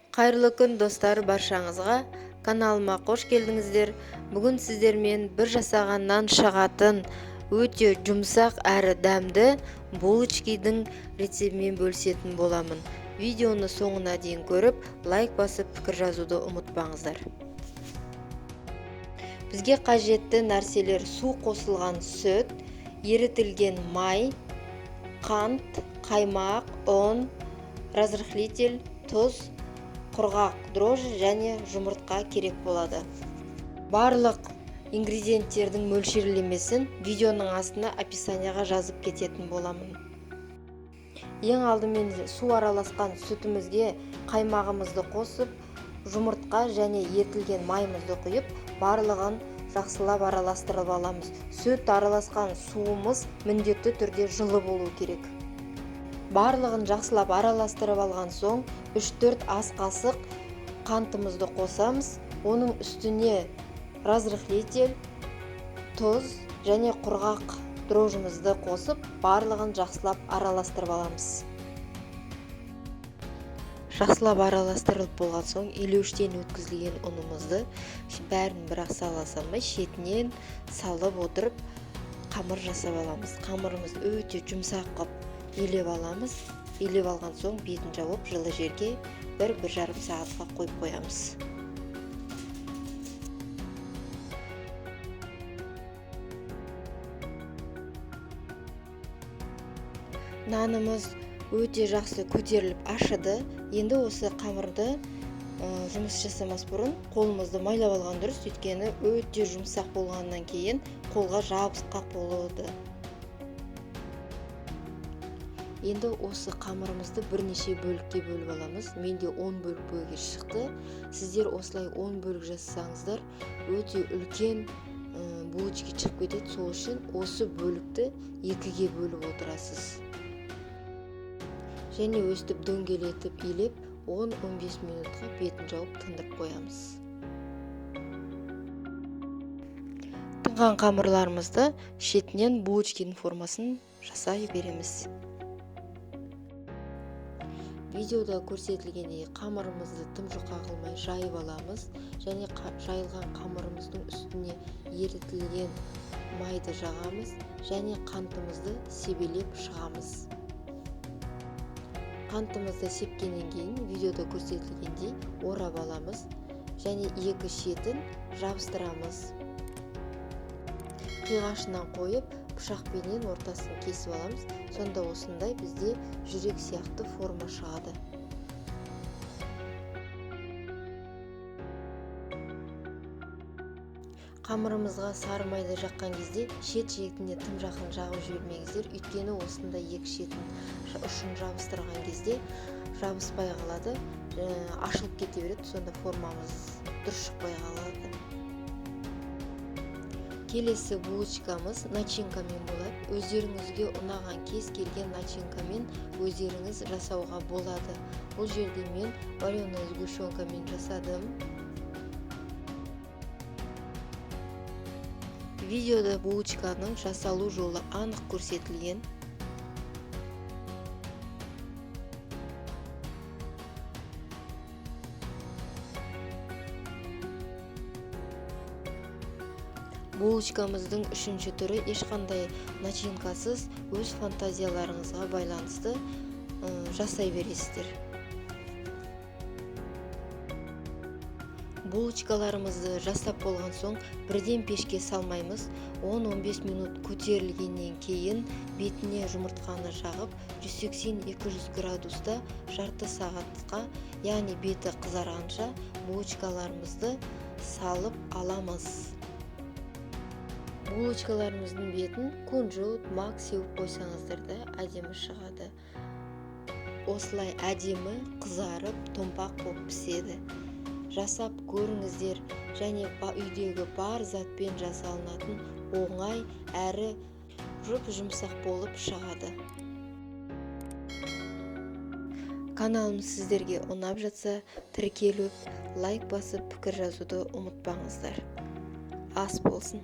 Қайырлы күн, достар, баршаңызға. Каналыма қош келдіңіздер. Бүгін сіздермен бір жасағаннан шығатын өте жұмсақ әрі дәмді булочкидің рецептімен бөлісетін боламын. Видеоны соңына дейін көріп, лайк басып, пікір жазуды ұмытпаңыздар. Бізге қажетті нәрселер: су қосылған сүт, ерітілген май, қант, қаймақ, ұн, разрыхлитель, тұз, құрғақ дрожжи және жұмыртқа керек болады. Барлық ингредиенттердің мөлшерлемесін видеоның астына описанияға жазып кететін боламын. Ең алдымен су араласқан сүтімізге қаймағымызды қосып, жұмыртқа және ерітілген майымызды құйып, барлығын жақсылап араластырып аламыз. Сүт араласқан суымыз міндетті түрде жылы болу керек. Барлығын жақсылап араластырып алған соң 3-4 ас қасық қантымызды қосамыз. Оның үстіне разрыхлитель, тұз және құрғақ дрожжымызды қосып, барлығын жақсылап араластырып аламыз. Жақсылап араластырылып болған соң елеуіштен өткізілген ұнымызды бәрін бірақ сала салмай, шетінен салып отырып қамыр жасап аламыз. Қамырымыз өте жұмсақ қылып илеп аламыз. Илеп алған соң бетін жауып, жылы жерге бір жарым сағатқа қойып қоямыз. Нанымыз өте жақсы көтеріліп ашыды. Енді осы қамырды жұмыс жасамас бұрын қолымызды майлап алған дұрыс, өйткені өте жұмсақ болғаннан кейін қолға жабысқақ болады. Енді осы қамырымызды бірнеше бөлікке бөліп аламыз. Менде 10 бөлік бөлге шықты. Сіздер осылай 10 бөлік жасасаңыздар, өте үлкен булочки шығып кетеді. Сол үшін осы бөлікті екіге бөліп отырасыз. Және өстіп дөңгелетіп илеп, 10-15 минутқа бетін жауып тындырып қоямыз. Тынған қамырларымызды шетінен булочкидің формасын жасай береміз. Видеода көрсетілгендей қамырымызды тым жұқа қылмай жайып аламыз және жайылған қамырымыздың үстіне ерітілген майды жағамыз және қантымызды себелеп шығамыз. Қантымызды сепкеннен кейін видеода көрсетілгендей орап аламыз және екі шетін жабыстырамыз. Қиғашынан қойып, пышақпенен ортасын кесіп аламыз. Сонда осындай бізде жүрек сияқты форма шығады. Қамырымызға сары майды жаққан кезде шет шетіне тым жақын жағып жібермеңіздер, өйткені осындай екі шетін ұшын жабыстырған кезде жабыспай қалады, ашылып кете береді, сонда формамыз дұрыс шықпай қалады. Келесі булочкамыз начинкамен болады. Өздеріңізге ұнаған кез келген начинкамен өздеріңіз жасауға болады. Бұл жерде мен вареная сгущенкамен жасадым. Видеода булочканың жасалу жолы анық көрсетілген. Булочкамыздың үшінші түрі ешқандай начинкасыз, өз фантазияларыңызға байланысты, жасай бересіздер. Булочкаларымызды жасап болған соң бірден пешке салмаймыз. 10-15 минут көтерілгеннен кейін бетіне жұмыртқаны жағып, 180-200 градуста жарты сағатқа, яғни беті қызарғанша булочкаларымызды салып аламыз. Булочкаларымыздың бетін кунжут, мак сеуіп қойсаңыздар да әдемі шығады. Осылай әдемі қызарып, томпақ болып піседі. Жасап көріңіздер және үйдегі бар затпен жасалынатын оңай әрі жұп-жұмсақ болып шығады. Каналым сіздерге ұнап жатса, тіркеліп, лайк басып, пікір жазуды ұмытпаңыздар. Ас болсын.